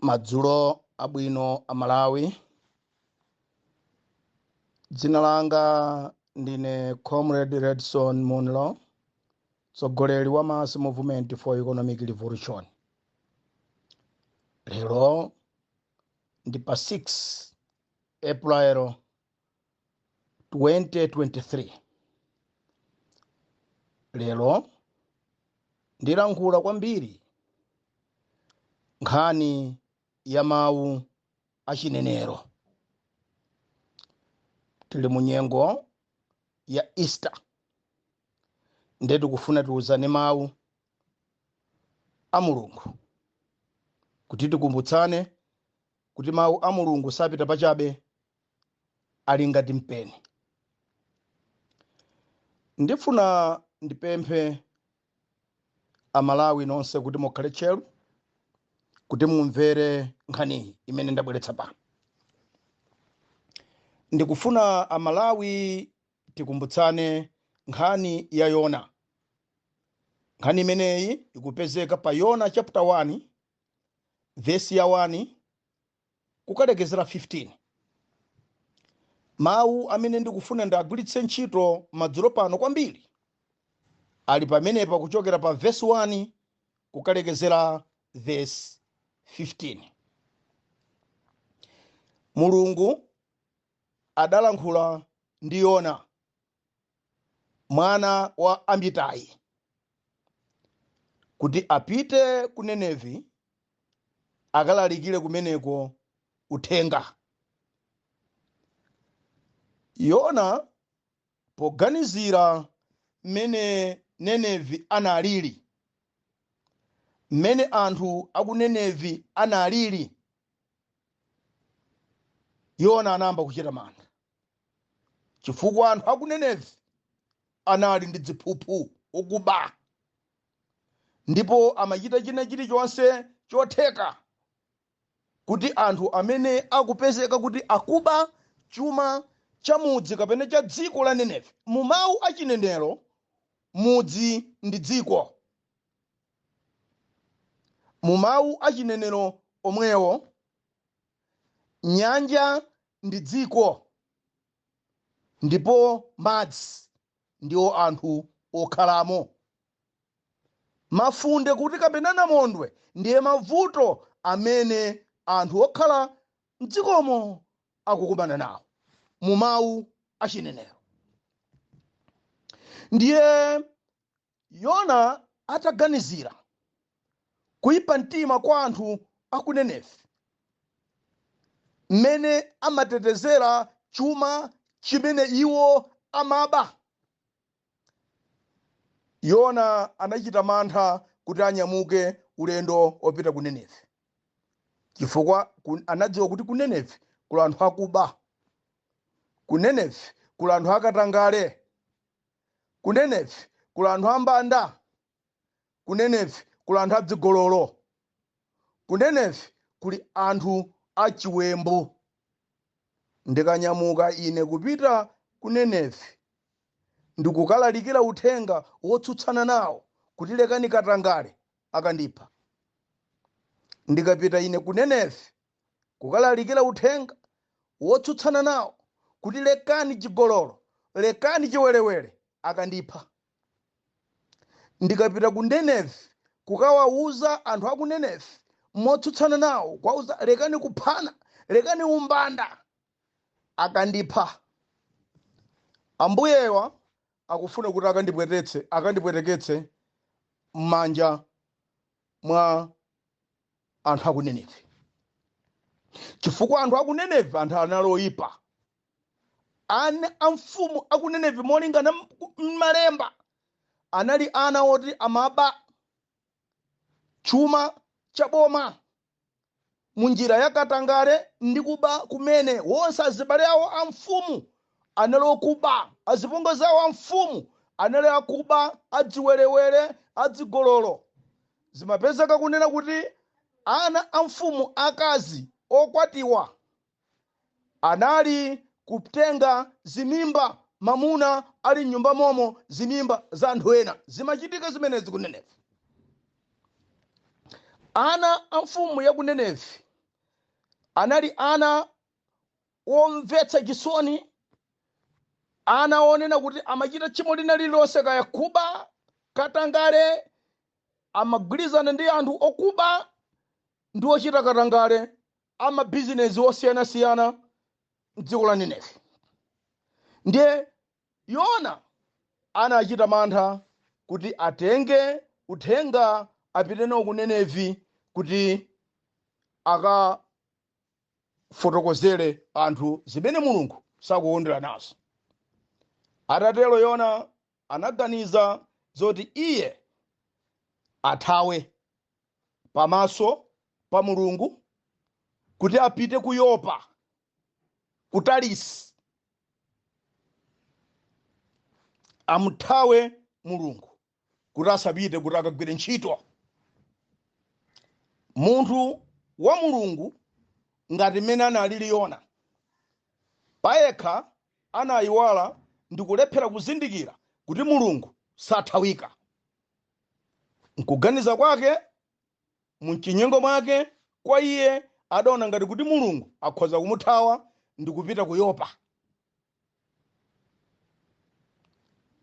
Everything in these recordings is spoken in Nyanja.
Madzulo abwino a Malawi. Dzina langa ndine Comrade Redson Munlo, mtsogoleri wa Mass Movement for Economic Revolution. Lero ndi pa 6 April 2023. Lero ndilankhula kwambiri nkhani ya mawu achinenero. Tili mu nyengo ya Easter, ndiye tikufuna tiuzane mawu a Mulungu kuti tikumbutsane kuti mawu a Mulungu sapita pachabe, ali ngati mpeni. Ndifuna ndipemphe Amalawi nonse kuti mukhale tcheru kuti mumvere nkhaniyi imene ndabweretsa pano. Ndikufuna Amalawi tikumbutsane nkhani ya Yona. Nkhani imeneyi ikupezeka pa Yona chapter 1 vesi ya 1 kukalekezera 15. Mawu amene ndikufuna ndagwiritse ntchito madzulo pano kwambiri ali pamenepa, kuchokera pa vesi 1 kukalekezera vesi 15. Mulungu adalankhula ndi Yona mwana wa Amitai kuti apite ku Nenevi akalalikire kumeneko uthenga. Yona poganizira mmene Nenevi analili, mmene anthu aku Nenevi analili, Yona anayamba kuchita mantha, chifukwa anthu aku Nenevi anali ndi ziphuphu, ukuba, ndipo amachita china chilichonse chotheka kuti anthu amene akupezeka kuti akuba chuma cha mudzi kapena cha dziko la Nenevi. Mu mawu achinenero, mudzi ndi dziko. Mu mawu achinenero omwewo, nyanja ndi dziko, ndipo madzi ndiwo anthu okhalamo. Mafunde kuti kapena namondwe ndiye mavuto amene anthu okhala mdzikomo akukumana nawo mu mawu achinenero. Ndiye Yona ataganizira kuyipa mtima kwa anthu aku Nenevi, mmene amatetezera chuma chimene iwo amaba, Yona anachita mantha kuti anyamuke ulendo opita ku Nenevi, chifukwa anadziwa kuti ku Nenevi kuli anthu akuba, ku Nenevi kuli anthu akatangale, ku Nenevi kuli anthu ambanda, ku Nenevi kuli anthu adzigololo, ku Nenevi kuli anthu achiwembu. Ndikanyamuka ine kupita ku Nenevi ndikukalalikira uthenga wotsutsana nawo kuti lekani katangale, akandipha. Ndikapita ine ku Nenevi kukalalikira uthenga wotsutsana nawo kuti lekani chigololo, lekani chiwerewere, akandipha. Ndikapita ku Nenevi kukawauza anthu aku Nenevi motsutsana nawo, kuwauza lekani kuphana, lekani umbanda, akandipha. Ambuyewa akufuna kuti akandipweteketse m'manja mwa anthu aku Nenevi, chifukwa anthu aku Nenevi anthu anali oyipa. Ana a mfumu aku Nenevi molingana m'malemba anali ana oti amaba chuma cha boma munjira ya katangale ndi kuba kumene. Wonse azibale awo a mfumu anali okuba, azipongozi awo a mfumu anali akuba, adziwerewere, adzigololo. Zimapezeka kunena kuti ana a mfumu akazi okwatiwa anali kutenga zimimba mamuna ali mnyumba momo, zimimba za anthu ena. Zimachitika zimenezi ku Nenevi. Ana a mfumu ya ku Nenevi Anali ana omvetsa chisoni, ana onena kuti amachita tchimo lina lililonse, kaya kuba, katangale, amagwirizana ndi anthu okuba ndi ochita katangale amabizinesi osiyanasiyana mdziko la Nineve. Ndiye Yona anachita mantha kuti atenge uthenga apite nawo ku Nenevi kuti akafotokozere anthu zimene Mulungu sakukondwera nazo. Atatero Yona anaganiza zoti iye athawe pamaso pa Mulungu kuti apite ku Yopa, ku Tarisi, amuthawe Mulungu kuti asapite kuti akagwire ntchito. Munthu wa Mulungu ngati mmene analili Yona, payekha anayiwala ndi kulephera kuzindikira kuti Mulungu sathawika. Nkuganiza kwake, mumchinyengo mwake, kwa iye adaona ngati kuti Mulungu akhoza kumuthawa ndi kupita ku Yopa.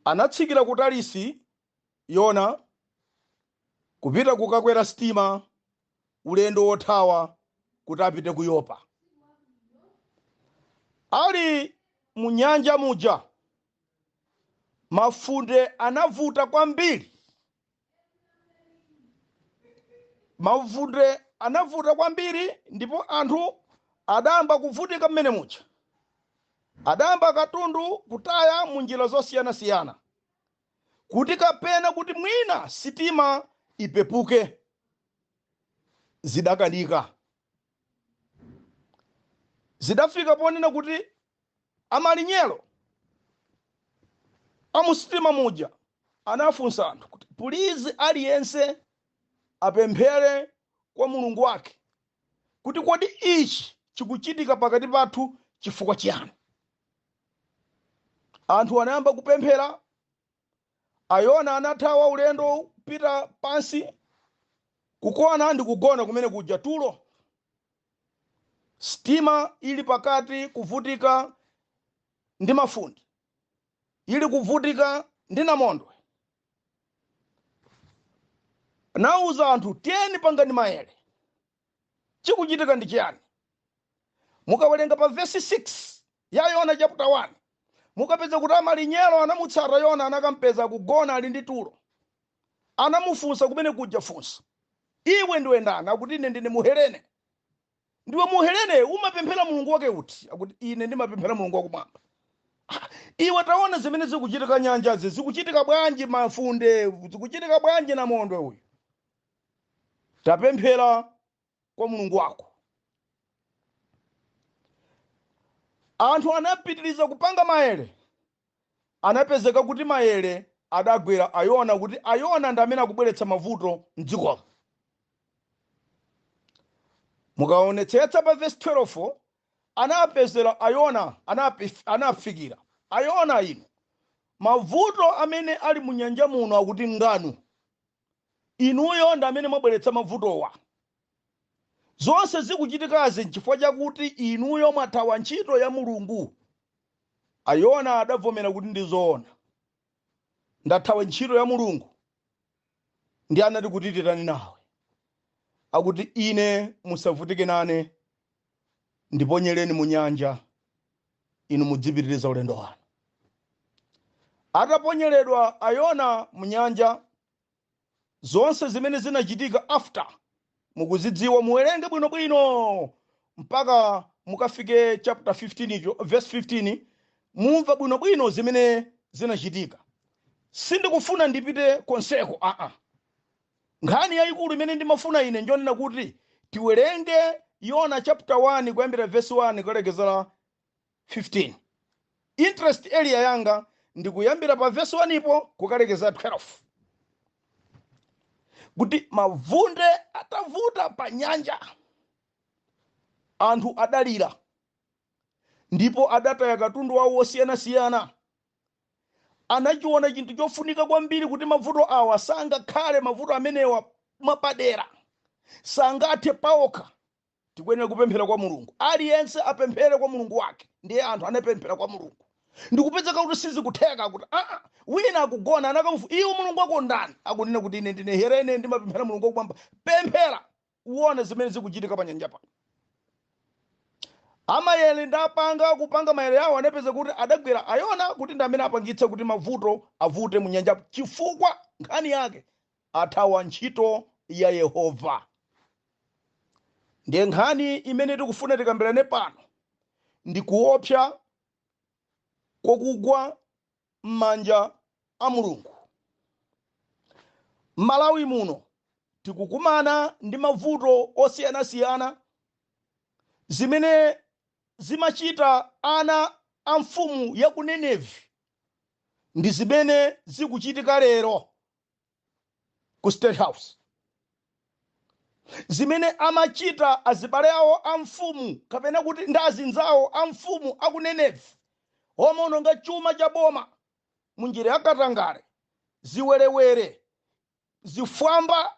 Anatsikira ku Tarisi Yona kupita kukakwera sitima ulendo wothawa kuti apite ku Yopa. Ali mu nyanja muja, mafunde anavuta kwambiri. Mafunde anavuta kwambiri ndipo anthu adayamba kuvutika mmene muja. Adayamba katundu kutaya mu njira zosiyanasiyana kuti kapena kuti mwina sitima ipepuke. Zidakanika. Zidafika ponena kuti amalinyero amusitima muja anafunsa anthu kuti pulizi aliyense apemphere kwa Mulungu wake kuti kodi ichi chikuchitika pakati pathu chifukwa chiyani? Anthu anayamba kupemphera. Ayona anathawa ulendo kupita pansi kukona ndi kugona kumene kuja tulo. Sitima ili pakati kuvutika ndi mafunde, ili kuvutika ndi namondwe. Anawuza anthu, tiyeni pangani maere, chikuchitika ndi chiyani? Mukawerenga pa vesi 6 ya Yona chapter 1, mukapeza kuti amalinyero anamutsata Yona, anakampeza kugona ali ndi tulo. Anamufunsa kumene kuja funsa, iwe ndiwe ndani? Akuti ine ndine Muhelene. Ndiwe Muhelene, umapemphera Mulungu wake uti? Akuti ine ndimapemphera Mulungu wakumwamba. Iwe taona zimene zikuchitika nyanjazi, zikuchitika bwanji mafunde, zikuchitika bwanji namondwe uyu? Tapemphera kwa Mulungu wako. Anthu anapitiriza kupanga maere. Anapezeka kuti maere adagwera Ayona, kuti Ayona ndi amene akubweretsa mavuto mdzikomo. Mukaonetsetsa pa verse 12, anapezera Ayona, anafikira Ayona, inu mavuto amene ali mu nyanja muno akuti nganu, inuyo ndi amene mwabweretsa mavutowa. Zonse zikuchitikazi nchifukwa chakuti inuyo mwathawa ntchito ya Mulungu. Ayona adavomera kuti ndi zoona, ndathawa ntchito ya Mulungu. Ndi anati kuti titani nawe? Akuti ine musavutike nane, ndiponyereni mu nyanja, inu mudzipitiriza ulendo wanu. Ataponyeredwa Ayona mu nyanja, zonse zimene zinachitika after mukuzidziwa, muwerenge bwinobwino mpaka mukafike chapter 15 icho, verse 15, mumva bwinobwino zimene zinachitika. Sindikufuna ndipite konseko, aa. Nkhani yayikulu imene ndimafuna ine njonena kuti tiwerenge Yona chapter 1 kuyambira verse 1 kulekezera 15. Interest area yanga ndikuyambira pa verse 1 ipo kukalekeza 12, kuti mavunde atavuta pa nyanja, anthu adalira ndipo adataya katundu wawo wosiyanasiyana. Anachiona chinthu chofunika kwambiri kuti mavuto awa sangakhale mavuto amenewa mwapadera, sangathe paokha. Tikuyenera kupemphera kwa Mulungu, aliyense apemphere kwa Mulungu wake. Ndiye anthu anapemphera kwa Mulungu ndikupezeka kuti sizikutheka, kuti aa, wina akugona. Anakamufu, iwe Mulungu wako ndani? Akunena kuti ine ndine Herene, ndimapemphera Mulungu wakumwamba. Pemphera uone zimene zikuchitika pa nyanja pano. Amayere ndapanga kupanga mayere awo, anapeza kuti adagwera Ayona kuti ndi amene apangitsa kuti mavuto avute mu nyanja, chifukwa nkhani yake athawa ntchito ya Yehova. Ndiye nkhani imene tikufuna tikambirane pano ndi kuopsa kokugwa m'manja a Mulungu. Malawi muno tikukumana ndi mavuto osiyanasiyana. Zimene zimachita ana a mfumu ya ku Nenevi ndi zimene zikuchitika lero ku State House. Zimene amachita azibale awo a mfumu, kapena kuti ndi azinzawo a mfumu a ku Nenevi, omaononga chuma cha boma munjira ya katangale, ziwerewere, zifwamba,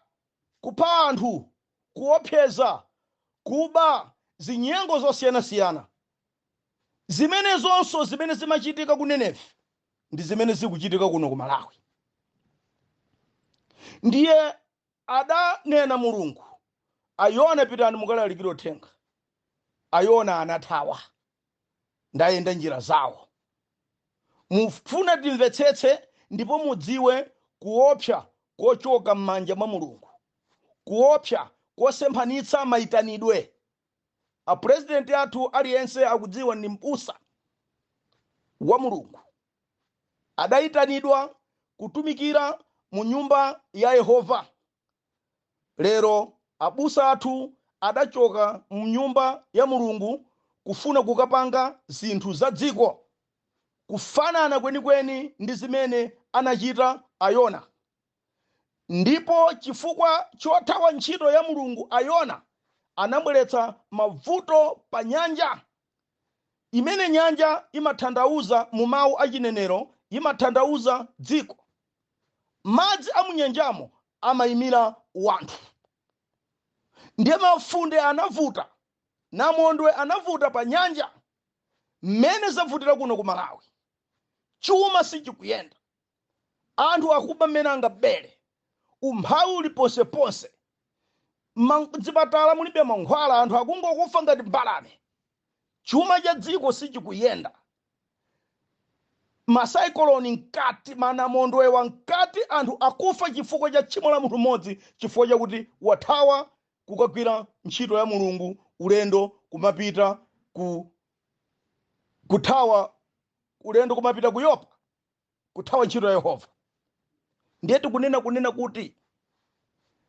kupha anthu, kuopseza, kuba, zinyengo zosiyanasiyana, zimene zonso zimene zimachitika ku Nenevi ndi zimene zikuchitika kuno ku Malawi. Ndiye adanena Mulungu, "Ayona, pitani mukalalikire uthenga." Ayona anathawa, ndayenda njira zawo. Mufuna timvetsetse ndipo mudziwe kuopsa kochoka m'manja mwa Mulungu, kuopsa kosemphanitsa mayitanidwe. Apurezidenti athu, aliyense akudziwa, ndi mbusa wa Mulungu, adayitanidwa kutumikira mu nyumba ya Yehova. Lero abusa athu adachoka mu nyumba ya Mulungu kufuna kukapanga zinthu za dziko, kufanana kwenikweni ndi zimene anachita Ayona. Ndipo chifukwa chothawa ntchito ya Mulungu, Ayona anabweretsa mavuto pa nyanja, imene nyanja imatanthauza mu mawu achinenero, imatanthauza dziko. Madzi a munyanjamo amayimira wanthu. Ndiye mafunde anavuta, namondwe anavuta pa nyanja, mmene zavutira kuno ku Malawi. Chuma sichikuyenda, anthu akuba mmene angabere, umphawi uli ponseponse, mzipatala mulibe mankhwala, anthu akungokufa ngati mbalame, chuma cha dziko sichikuyenda, macyclone mkati, manamondwewa mkati, anthu akufa chifukwa cha tchimo la munthu mmodzi, chifukwa chakuti wathawa kukagwira ntchito ya Mulungu, ulendo kumapita ku kuthawa, ulendo kumapita ku Yopa, kuthawa ntchito ya Yehova. Ndiye tikunena kunena kuti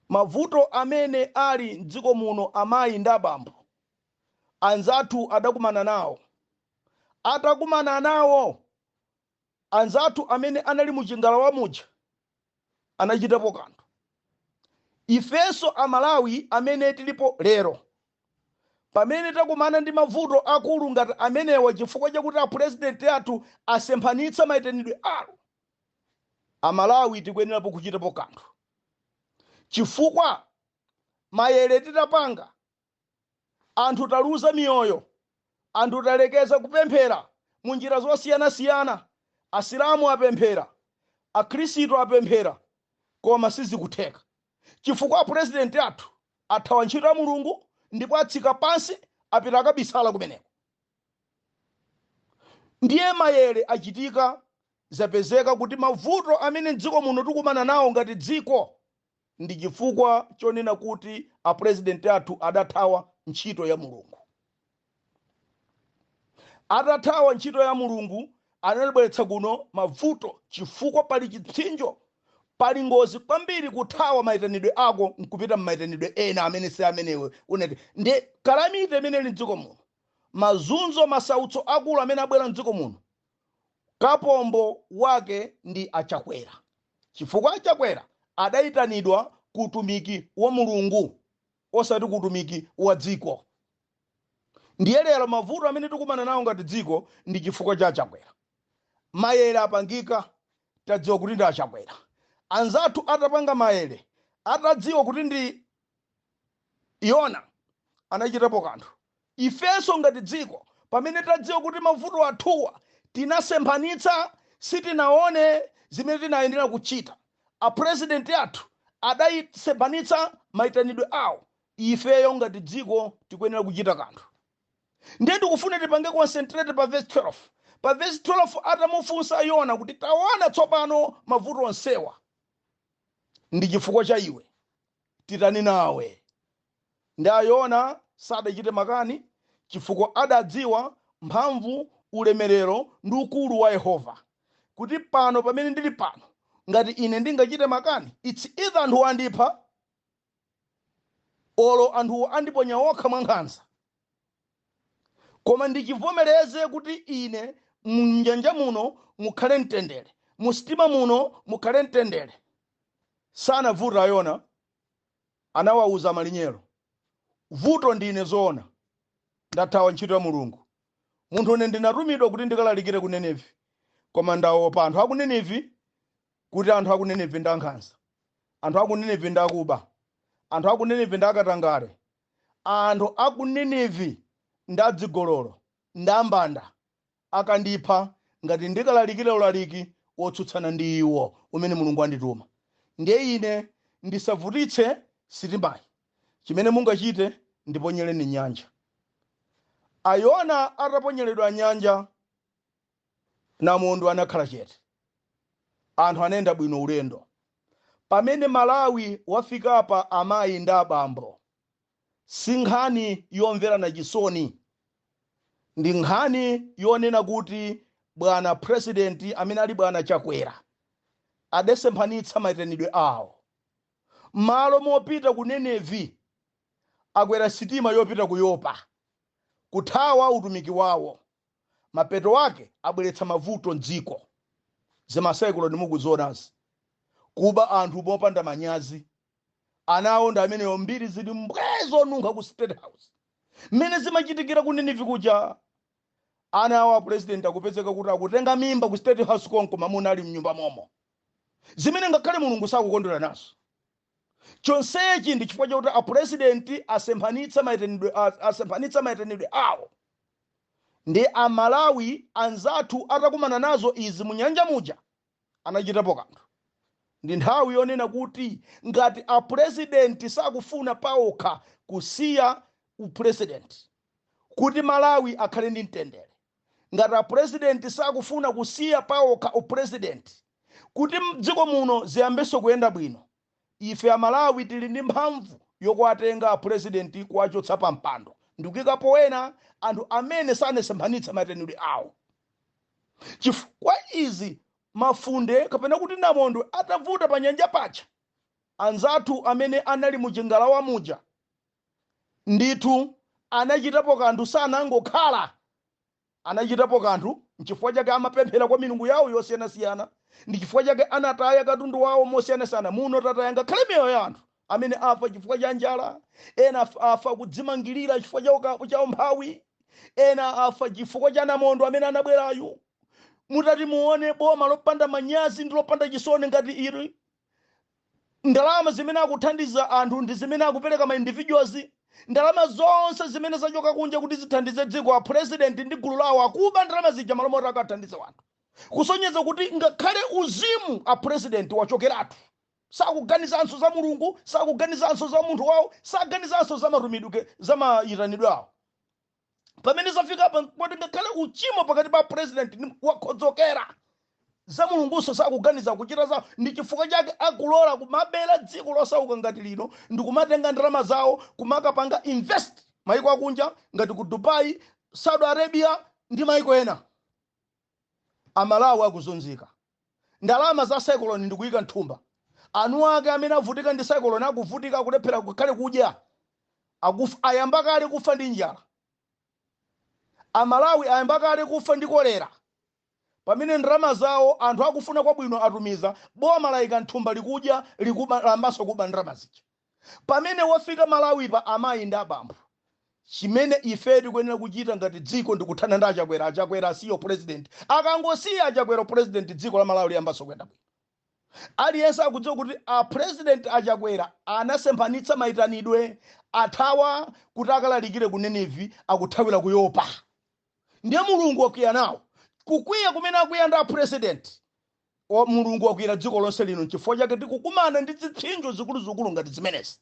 mavuto amene ali mdziko muno, amayi ndi abambo, anzathu adakumana nawo. Atakumana nawo anzathu amene anali muchingalawa muja, anachitapo kanthu. Ifenso Amalawi amene tilipo lero, pamene takumana ndi mavuto akulu ngati amenewa chifukwa chakuti apurezidenti athu asemphanitsa mayitanidwe awo, Amalawi tikuyenerapo kuchitapo kanthu, chifukwa mayere titapanga, anthu taluza miyoyo, anthu talekeza kupemphera mu njira zosiyanasiyana. Asilamu apemphera, Akhristu apemphera, koma sizikutheka chifukwa apurezidenti athu athawa ntchito ya Mulungu ndipo atsika pansi, apita akabisala kumeneko. Ndiye mayere achitika, zapezeka kuti mavuto amene mdziko muno tikumana nawo ngati dziko ndi chifukwa chonena kuti apurezidenti athu adathawa ntchito ya Mulungu. Atathawa ntchito ya Mulungu, anabweretsa kuno mavuto, chifukwa pali chipsinjo, pali ngozi kwambiri kuthawa mayitanidwe ako nkupita m'mayitanidwe ena amene si amenewe unati. Ndi calamity imene ili mdziko muno, mazunzo, masautso akulu amene abwera mdziko muno, kapombo wake ndi Achakwera, chifukwa Achakwera adayitanidwa kutumiki wa Mulungu, osati kutumiki wa dziko. Ndiye lero mavuto amene tikumana nawo ngati dziko ndi chifukwa cha Achakwera. Mayere apangika, tadziwa kuti ndi Achakwera. Anzathu atapanga mayere, atadziwa kuti ndi Yona. anachitapo kanthu. Ifenso ngati dziko, pamene tadziwa kuti mavuto athuwa tinasemphanitsa, sitinaone zimene tinayenera kuchita, apresidenti athu adayisemphanitsa mayitanidwe awo, ifeyo ngati dziko tikuyenera kuchita kanthu. Ndiye ndikufuna tipange concentrate pa verse 12. Pa verse 12, atamufunsa Yona kuti, "Taona tsopano mavuto onsewa ndi chifukwa cha iwe, titani nawe?" Ndi Ayona sadachite makani, chifukwa adadziwa mphamvu, ulemerero ndi ukulu wa Yehova, kuti pano pamene ndili pano, ngati ine ndingachite makani, it's either anthu andipha olo anthuwo andiponya okha mwa nkhanza, koma ndichivomereze kuti ine mnyanja muno mukhale mtendere, mu sitima muno mukhale mtendere. Sanavuta Yona, anawawuza amalinyero, "Vuto ndine zoona, ndathawa ntchito ya Mulungu. Munthu une ndinatumidwa kuti ndikalalikire ku Nenevi, koma ndaopa anthu aku Nenevi, kuti anthu aku Nenevi ndi ankhanza, anthu aku Nenevi ndi akuba, anthu aku Nenevi ndi akatangale, anthu aku Nenevi ndi adzigololo ndi ambanda. Akandipha ngati ndikalalikire ulaliki wotsutsana ndi iwo umene Mulungu andituma. Ndiye ine ndisavutitse sitimayi. Chimene mungachite, ndiponyereni nyanja." Ayona ataponyeredwa nyanja, namondwe anakhala chete, anthu anayenda bwino ulendo. Pamene Malawi wafikapa, amayi ndi abambo, si nkhani yomverana chisoni, ndi nkhani yonena kuti bwana president amene ali bwana Chakwera adasemphanitsa mayitanidwe awo. Malo mopita ku Nenevi, akwera sitima yopita ku Yopa kuthawa utumiki wawo. Mapeto ake abweretsa mavuto mdziko, zima cyclone mukuzionazi, kuba anthu mopanda manyazi. Ana awo ndi ameneyo, mbiri zili mbwe zonunkha ku State House. Mmene zimachitikira ku Nenevi kuja, ana awo a president akupezeka kuti akutenga mimba ku State House konko, mamuna ali mnyumba momo, zimene ngakhale Mulungu sakukondwera nazo. Chonsechi ndi chifukwa chakuti apresidenti asemphanitsa mayitanidwe awo. Ndi Amalawi anzathu atakumana nazo izi mu nyanja muja, anachitapo kanthu. Ndi nthawi yonena kuti ngati apresidenti sakufuna paokha kusiya upresidenti kuti Malawi akhale ndi mtendere, ngati apresidenti sakufuna kusiya paokha upresidenti kuti mdziko muno ziyambenso kuyenda bwino, ife Amalawi tili ndi mphamvu yokuwatenga apresidenti kuwachotsa pa mpando ndikuyikapo ena, anthu amene sanasemphanitse mayitanidwe awo. Chifukwa izi mafunde kapena kuti namondwe atavuta pa nyanja paja, anzathu amene anali muchingalawa muja ndithu anachitapo kanthu, sanangokhala, anachitapo kanthu. Nchifukwa chake amapemphera kwa milungu yawo yosiyanasiyana, ndi chifukwa chake anataya katundu wawo mosiyanasiyana. Muno tataya ngakhale miyoyo ya anthu amene afa chifukwa cha njala, ena afa kudzimangirira chifukwa cha umphawi, ena afa chifukwa cha namondwe amene anabwerayo. Mutati muone boma lopanda manyazi ndi lopanda chisoni ngati ili, ndalama zimene akuthandiza anthu ndi zimene akupereka ma individuals. Ndalama zonse zimene zachoka kunja kuti zithandize dziko, a president ndi gulu lawo akuba ndalama zija malo moti akathandize anthu, kusonyeza kuti ngakhale uzimu a president wachokeratu. Sakuganizanso za Mulungu, sakuganizanso za munthu wawo, saganizanso za matumidwe, za mayitanidwe awo. Pamene zafika pa poti ngakhale uchimo pakati pa president wakhodzokera, za Mulungunso sakuganiza, kuchita zawo. Ndi chifukwa chake akulola kumabera dziko losauka ngati lino ndi kumatenga ndalama zawo kumakapanga invest maiko akunja ngati ku Dubai, Saudi Arabia ndi maiko ena. Amalawi akuzunzika, ndalama za cyclone ndikuyika mthumba. Anu ake amene avutika ndi cyclone akuvutika, akulephera kukhale kudya, akufa, ayamba kale kufa ndi njala. Amalawi ayamba kale kufa ndi kolera, pamene ndalama zawo anthu akufuna kwabwino atumiza, boma layika mthumba, likudya, likulambanso kuba ndalama zija. Pamene wafika Malawi pa, amayi ndi abambo, chimene ife tikuyenera kuchita ngati dziko ndikuthana ndi Achakwera. Achakwera asiyo president. Akangosiya Achakwera president, dziko la Malawi liyambanso kuyenda bwino. Aliyense akudziwa kuti a president Achakwera anasemphanitsa mayitanidwe. Athawa kuti akalalikire ku Nenevi, akuthawira ku Yopa. Ndiye Mulungu wakwiya nawo. Kukwiya kumene akwiya ndi apresident, Mulungu wakwiyira dziko lonse lino. Nchifukwa chake tikukumana ndi zipsinjo zikuluzikulu ngati zimenezi.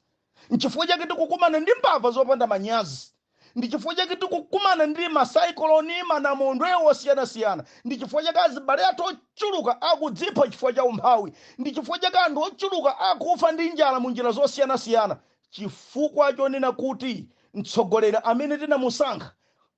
Nchifukwa chake tikukumana ndi mbava zopanda manyazi. Ndi chifukwa chake tikukumana ndi macyclone, manamondwe osiyanasiyana. Ndi chifukwa chake azibale athu ochuluka akudzipha chifukwa cha umphawi. Ndi chifukwa chake anthu ochuluka akufa ndi njala mu njira zosiyanasiyana, chifukwa chonena kuti mtsogoleri amene tinamusankha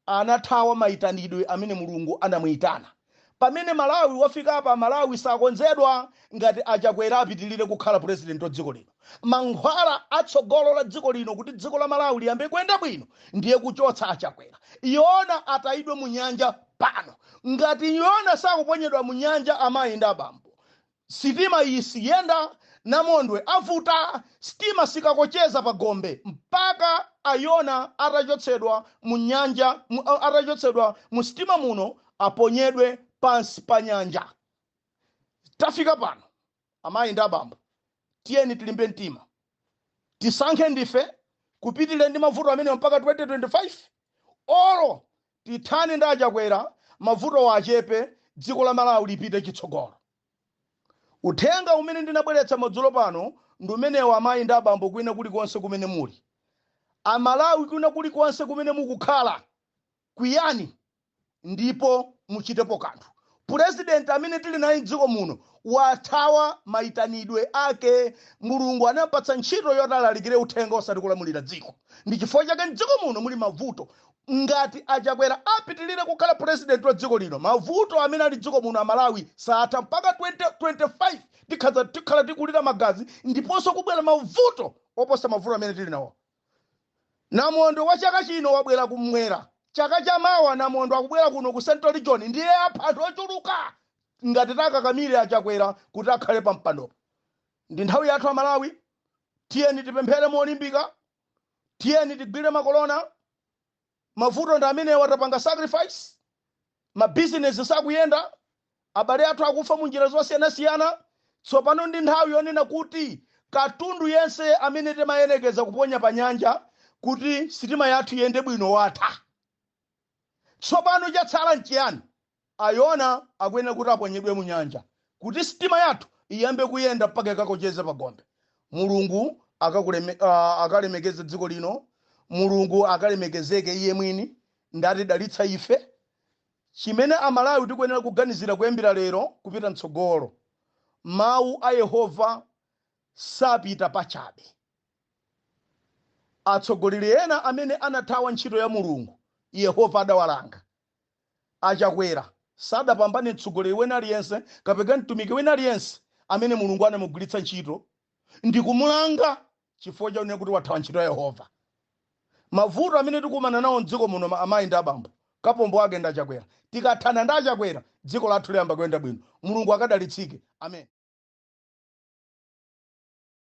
anathawa mayitanidwe amene Mulungu anamuyitana. Pamene Malawi wafika apa, Malawi sakonzedwa ngati Achakwera apitilire kukhala president wa dziko lino. Mankhwala atsogolo la dziko lino kuti dziko la Malawi liyambe kuyenda bwino ndiye kuchotsa Achakwera. Yona atayidwe mu nyanja pano. Ngati Yona sakuponyedwa mu nyanja, amayi ndi abambo, sitima iyi siyenda, namondwe avuta, sitima sikakocheza pa gombe mpaka Ayona atachotsedwa mu nyanja, atachotsedwa mu sitima muno, aponyedwe pansi pa nyanja. Tafika pano, amayi ndi abambo, tiyeni tilimbe mtima, tisankhe ndife kupitire ndi mavuto amene mpaka 2025, olo tithane ndi Achakwera, mavuto achepe, dziko la Malawi lipite chitsogolo. Uthenga umene ndinabweretsa madzulo pano ndi umenewo, amayi ndi abambo, kwina kulikonse kumene muli, Amalawi, kwina kulikonse kumene mukukhala, kwiyani ndipo muchitepo kanthu. Purezidenti amene tili naye mdziko muno wathawa mayitanidwe ake. Mulungu anapatsa ntchito yoti alalikire uthenga, osati kulamulira dziko. Ndi chifukwa chake mdziko muno muli mavuto. Ngati Achakwera apitilire kukhala purezidenti wa dziko lino, mavuto amene ali dziko muno, Amalawi, satha mpaka 2025. Tikhala tikulira magazi ndiponso kubwera mavuto oposa mavuto amene tili nawo. Namondwe wa chaka chino wabwera kumwera. Chaka chamawa namondwe akubwera kuno ku Central Region, ndiye apha anthu ochuluka ngati takakamire Achakwera kuti akhale pa mpandopo. Ndi nthawi yathu, Amalawi. Tiyeni tipemphere molimbika, tiyeni tigwire makolona. Mavuto ndi amenewa. Atapanga sacrifice, mabizinesi sakuyenda, abale athu akufa mu njira zosiyanasiyana. Tsopano ndi nthawi yonena kuti katundu yense amene timayelekeza kuponya pa nyanja kuti sitima yathu iyende bwino watha. Tsopano chatsala nchiyani? Ayona akuyenera kuti aponyedwe mu nyanja kuti sitima yathu iyambe kuyenda mpaka ikakocheze pa gombe. Mulungu akalemekeze dziko lino. Mulungu akalemekezeke iye mwini ndatidalitsa ife. Chimene Amalawi tikuyenera kuganizira kuyambira lero kupita mtsogolo, mawu a Yehova sapita pachabe. Atsogoleri ena amene anathawa ntchito ya Mulungu, Yehova adawalanga. Achakwera sadapambane mtsogoleri wina aliyense kapena mtumiki wina aliyense amene Mulungu anamugwiritsa ntchito ndi kumulanga chifukwa chaonera kuti wathawa ntchito ya Yehova. Mavuto amene tikumana nawo mdziko muno, amayi ndi abambo, kapombo ake ndi Achakwera. Tikathana ndi Achakwera, dziko lathu liyamba kuyenda bwino. Mulungu akadalitsike. Amen.